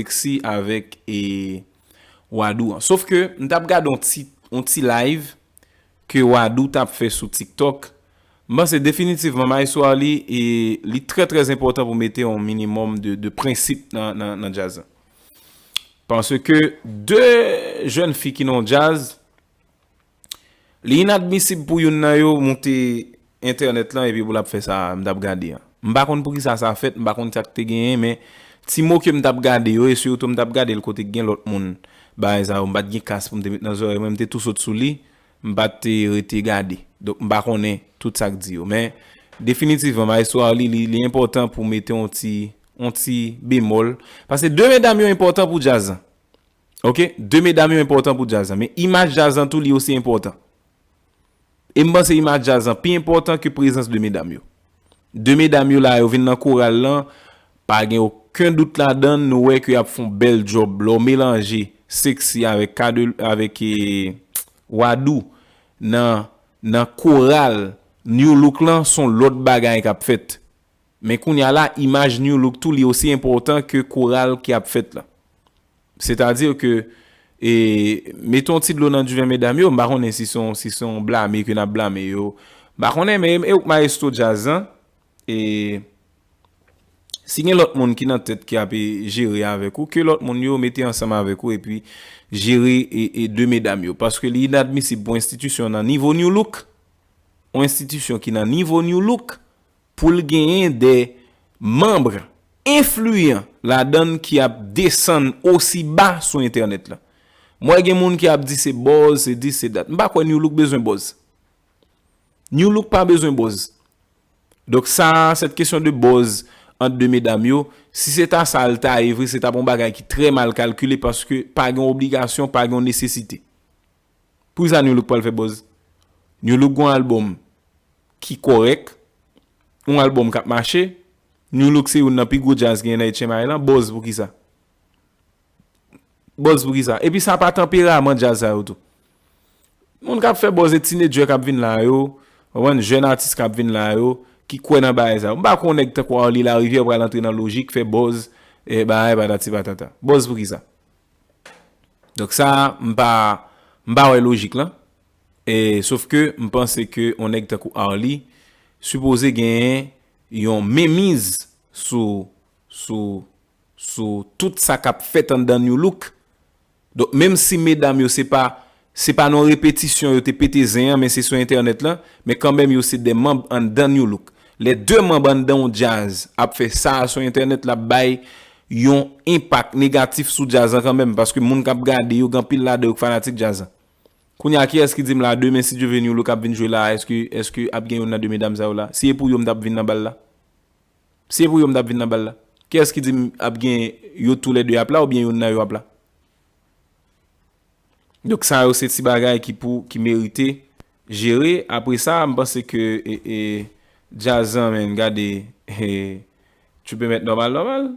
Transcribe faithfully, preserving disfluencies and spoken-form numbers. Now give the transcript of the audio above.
Sexy avèk e Wadou an. Sof ke m t ap gade yon ti, yon ti live ke Wadou t ap fè sou TikTok. M panse definitivman Maestro Arly, e li trè trè enpòtan pou mete yon minimòm de, de prensip nan, nan, nan djaz la. Paske de jèn fi ki nan djaz, li inadmisib pou youn nan yo moute entènèt lan epi pou l ap fè sa m t ap gade an. M pa konn poukisa sa fèt, m pa konn sa k te genyen, men ti mo ke m t ap gade yo, e sitou m t ap gade l kote k gen lòt moun. Bagay sa yo, m pa t gen kas pou m te met nan zòrèy mwen, m te tou sot sou li, m pa t te rete gade. Donk, m pa konnen tout sa k di yo. Men, definitivman, Maestro Arly, li, li enpòtan pou mete yon ti, yon ti bemòl. Paske de medam yo enpòtan pou djaz lan. Oke? De medam yo enpòtan pou djaz lan. Men imaj djaz lan tou, li osi enpòtan. E m panse imaj djaz lan pi enpòtan ke prezans de medam yo. De medam yo la, yo vin nan koral lan, pa gen okenn dout ladan, nou wè ke y ap fè yon bèl djòb. Lè w melanje Sexy avèk K de, avèk, e, Wadou nan, nan koral, New Look lan, se yon lòt bagay k ap fèt. Men kounye a la, imaj New Look tou, li osi enpòtan ke koral ki ap fèt la. Sètadi ke, e, mete yon ti dlo nan diven medam yo, m pa konnen si se yon, si se yon blame ke n ap blame yo. M pa konnen, men e w k maestro djaz lan, e si gen lòt moun ki nan tèt ki ap, e, jere avèk ou, ke lòt moun yo mete ansanm avèk ou epi jere, e, e de medam yo. Paske li inadmisib pou enstitisyon nan nivo New Look, yon enstitisyon ki nan nivo New Look, pou l genyen de manm enfliyan ladan l ki ap desann osi ba sou entènèt la. M wè gen moun ki ap di se buzz, se dis, se dat. M pa kwè New Look bezwen buzz. New Look pa bezwen buzz. Donk sa, cette question de buzz ant de medam yo, si se ta sa l ta ye vre, se ta yon bagay ki trè mal kalkile paske pa gen obligasyon, pa gen nesesite. Poukisa New Look pral fè buzz? New Look gon albòm ki kòrèk, yon albòm k ap mache. New Look se youn nan pi gwo djaz genyen nan H M I lan. Buzz poukisa? Buzz poukisa? Epi sa pa tanperaman djaz sa yo tou. Moun k ap fè buzz e tinedjè k ap vin la yo, w konprann, jèn atis k ap vin la yo, ki kwè nan bagay sa yo. M pa kwè yon nèg tankou Arly Larivière pral antre nan lojik, fè buzz, e bagay patati patata. Buzz poukisa? Donk sa, m pa, m pa wè lojik lan. E, sof ke m panse ke yon nèg tankou Arly sipoze genyen yon menmiz sou, sou, sou tout sa k ap fèt anndan New Look. Donk, menm si medam yo se pa, se pa nan repetisyon yo te pete zen an, men se sou entènèt lan, men kanmenm yo se de manm anndan New Look. Lè de manm anndan yon djaz ap fè sa sou entènèt, l ap bay yon enpak negatif sou djaz lan kanmenm, paske moun k ap gade yo, gen anpil ladan yo k fanatik djaz lan. Kounye a, kiyès ki di m la, demen, si Dye vle, New Look ap vin jwe la, èske, èske ap gen youn nan de medam sa yo la? Si e pou yo, m t ap vin nan bal la. Si e pou yo, m t ap vin nan bal la. Kiyès ki di m ap gen yo toulède ap la oubyen youn nan yo ap la? Donk sa yo se ti bagay ki pou, ki merite jere. Apre sa, m panse ke, e, e, djaz lan, men, gade, e, tu peux mettre normal, normal.